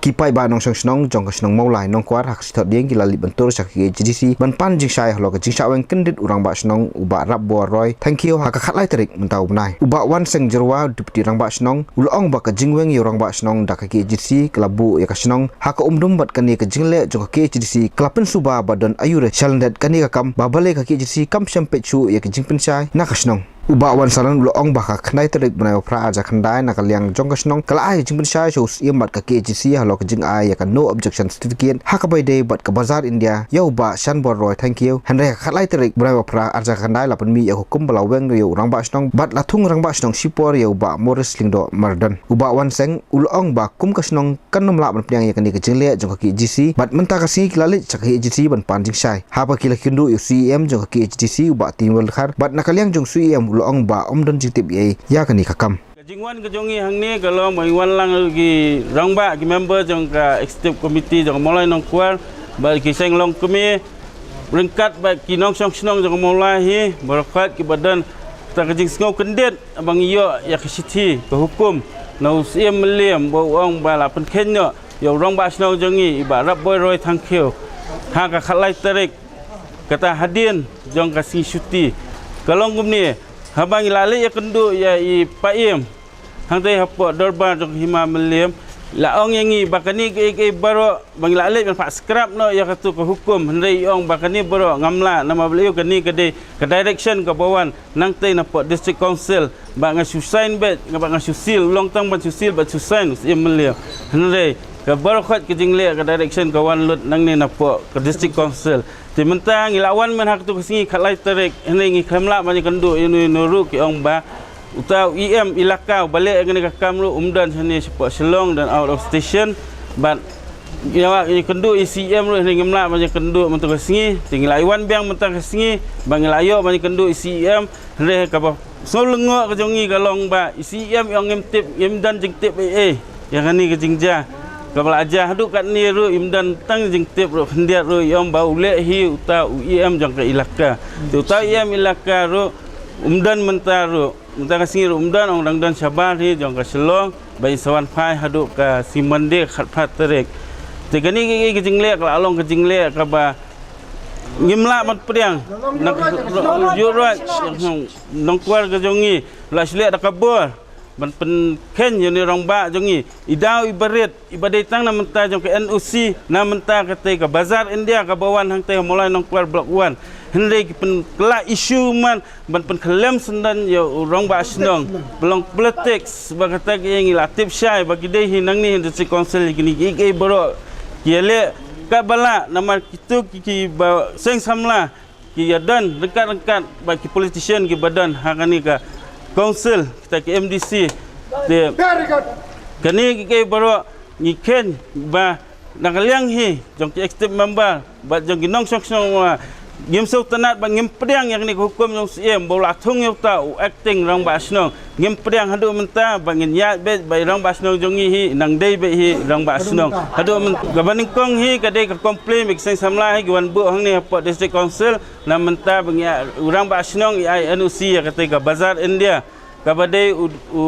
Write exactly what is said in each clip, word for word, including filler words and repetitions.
Ki paidbah nongshong shnong jong ka shnong Mawlai Nongkwar ha ka sngi Thohdieng ki la leit ban tur sha ka KHADC ban pan jingshai halor ka jingshah weng kyndit u Rangbah Shnong u Bah Rapbor Roy Thangkhiew ha ka khatlai tarik mynta u bnai. U Bah Wanseng Jyrwa, Deputy Rangbah Shnong, u la ong ba ka jingweng ïa u Rangbah Shnong da ka KHADC ka la buh ïa ka shnong ha ka umdum bad kane ka jingleh jong ka KHADC ka la pynsuba ba don aiu re sha lyndet kane ka kam ba balei ka KHADC kam shym peit shuh ïa ka jingpynshai na ka shnong. U Bah Wansalan u la ong ba ha ka khyndai tarik bnai u Phra arhajar khyndai na ka liang jong ka shnong ka la ai jingpynshai sha u Syiem bad ka KHADC halor ka jingai ïa ka no objection certificate ha kaba ïadei bad ka Bazar India ïa u Bah Shanbor Roy Thangkhiew. Hynrei ha ka khatlai tarik bnai u Phra arhajar khyndai la pynmih ïa ka hukum ba la weng ïa u Rangbah Shnong bad la thung Rangbah Shnong shipor ïa u Bah Morris Lyngdoh Mardon. U Bah Wanseng u la ong ba kum ka shnong kan ym lah ban pdiang ïa kane ka jingleh jong ka KHADC bad mynta ka sngi ki la leit sha ka KHADC ban pan jingshai. Haba ki la kynduh ïa u CEM jong ka KHADC u Bah Timur Dkhar bad na ka liang jong u CEM u la ong ba ym don jingtip ei ïa kane ka kam. Ka jingwan ka jong ngi hangne ka long ba ngi wan lang ki rangbah ki member jong ka executive committee jong ka Mawlai Nongkwar bad ki seng longkmie ryngkat bad ki nongshong shnong jong ka Mawlai hi baroh khoit kiba don kata ka jingsngew kyndit ba ngi ïoh ïa ka shithi ka hukum na u Syiem Mylliem ba u ong ba la pynkheiñ noh ïa u Rangbah Shnong jong ngi i Bah Rapbor Roy Thangkhiew ha ka khatlai tarik. Kata hadien jong ka sngi shuti ka long kumne, haba ngi la leit ïakynduh ïa i Paiem hangtei hapoh dorbar jong ka Hima Mylliem, la ong ïa ngi ba kane kaei kaei baroh ba ngi la leit ban phah scrap noh ïa katu ka hukum, hynrei i ong ba kane baroh ngam lah, namar balei? Kane ka dei ka direction kaba wan nangtei napoh District Council ba nga shu sign beit, nga ba nga shu seal, u long tang ban shu seal bad shu sign u Syiem Mylliem. Hynrei ka baroh khoit ka jingleh ka direction ka wan lut nangne napoh ka District Council. Te mynta ngi la wan mynta ha katu ka sngi khatlai tarik, hynrei ngi khlem lah ban ïakynduh ïano ïano ruh, ki ong ba uta u EM elaka uba leh ïa kane ka kam ruh um don shane shapoh Shillong, don out of station. Bad ngi la ïakynduh ïa i CEM ruh, hynrei ngim lah ban ïakynduh mynta ka sngi. Te ngi la wan biang mynta ka sngi ba ngi la ïoh ban ïakynduh ïa i CEM, hynrei kaba sngew lyngngoh ka jong ngi ka long ba i CEM i ong ngim tip, ngim don jingtip ei ei ïa kane ka jingjia kaba la jia. Haduh katne ruh im don tang jingtip ruh khyndiat ruh, i ong ba u leh hi uta u EM jong ka elaka. Te uta u EM elaka ruh um don mynta ruh, mynta ka sngi ruh um don, ong dang don shabar hi jong ka Shillong ba i sa wan phai haduh ka sngi Monday khatphra tarik. Te kane ka, ka, ka jingleh ka la long ka jingleh kaba ngim lah ban pdiang. Na ka, ïoh ruh Nongkwar ka jong ngi la shu leh da ka bor ban pynkheiñ ïa une u rangbah jong ngi. I daw iba rit iba dei tang na mynta jong ka NOC, na mynta katei ka Bazar India kaba wan hangtei ha Mawlai Nongkwar Block One. Hynrei ki pynkylla issue man ban pynkhyllem syndon ïa u Rangbah Shnong ba long politics, ba kata ka ïa ngi la tip shai ba ki dei hi nangne ha District Council ïa kine kiei kiei baroh ki ïaleh katba lah, namar kito ki, kiba seng samla ki ïadon ryngkat ryngkat bad ki politician kiba don ha kane ka council, kita ki MDC. Te kane kiei kiei baroh ngi kheiñ ba na ka liang hi jong ki executive member bad jong ki nongshong shnong, ngim sngewtynnat ba ngim pdiang ïa kane ka hukum jong u CEM ba u la thung ïa uta u acting rangbah shnong. Ngim pdiang haduh mynta ba ngin ïaid beit ba i rangbah shnong jong ngi hi nang dei beit hi rangbah shnong. Haduh mynta kaba nyngkong hi ka dei ka complain ba ki seng samla hi ki wan buh hangne hapoh District Council na mynta ba ngi, u rangbah shnong i ai NOC ïa katei ka Bazar India kaba dei u, u,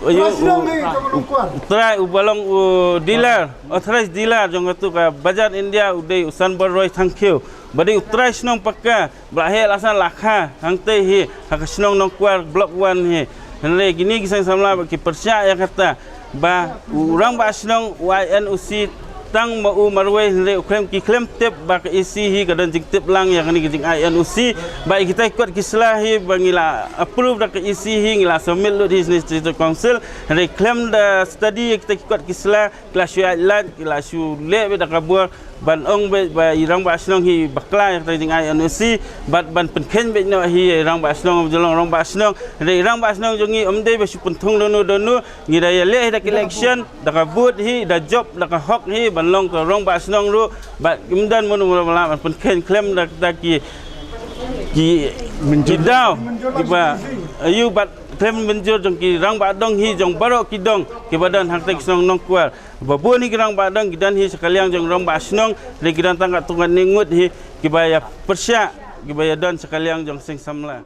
u, u trai uba long u dealer, authorized dealer jong katu ka Bazar India u dei u Sanbor Roy Thangkhiew ba dei u trai shnong paka ba la heh la san la kha hangtei hi ha ka shnong Nongkwar Block One hi. Hynrei kine ki seng samla ba ki pyrshah ïa kata ba u rangbah shnong u ai NOC tang ma u marwei, hynrei u khlem, ki khlem tip ba ka EC hi ka don jingtip lang ïa kane ka jingai NOC. Ba ïa kita ki kot ki sla hi ba ngi la approve da ka EC hi ngi la submit lut hi sha District Council, hynrei khlem da study ïa kita ki kot ki sla, ki la shu ïaid lait, ki la shu leh beit da ka bor ban ong beit ba i rangbah shnong hi bakla ïa kata ka jingai NOC bad ban pynkheiñ beit noh hi i rangbah shnong ba jong long rangbah shnong. Hynrei i rangbah shnong jong ngi ym dei ba shu pynthung dono dono, ngi da ïaleh hi da ka election, da ka vote hi, da jop, da ka hok hi ban long ka rangbah shnong ruh. Bad ym don mano mano ba lah ban pynkheiñ khlem da kata ki, ki, ki daw kiba aiu bad khlem mynjur jong ki rangbah dong hi jong baroh ki dong kiba don hangtei ka shnong Nongkwar. Ba bun hi ki rangbah dong ki don hi sha ka liang jong rangbah shnong, hynrei ki don tang katto katne ngut hi kiba ïa pyrshah, kiba ïa don sha ka liang jong seng samla.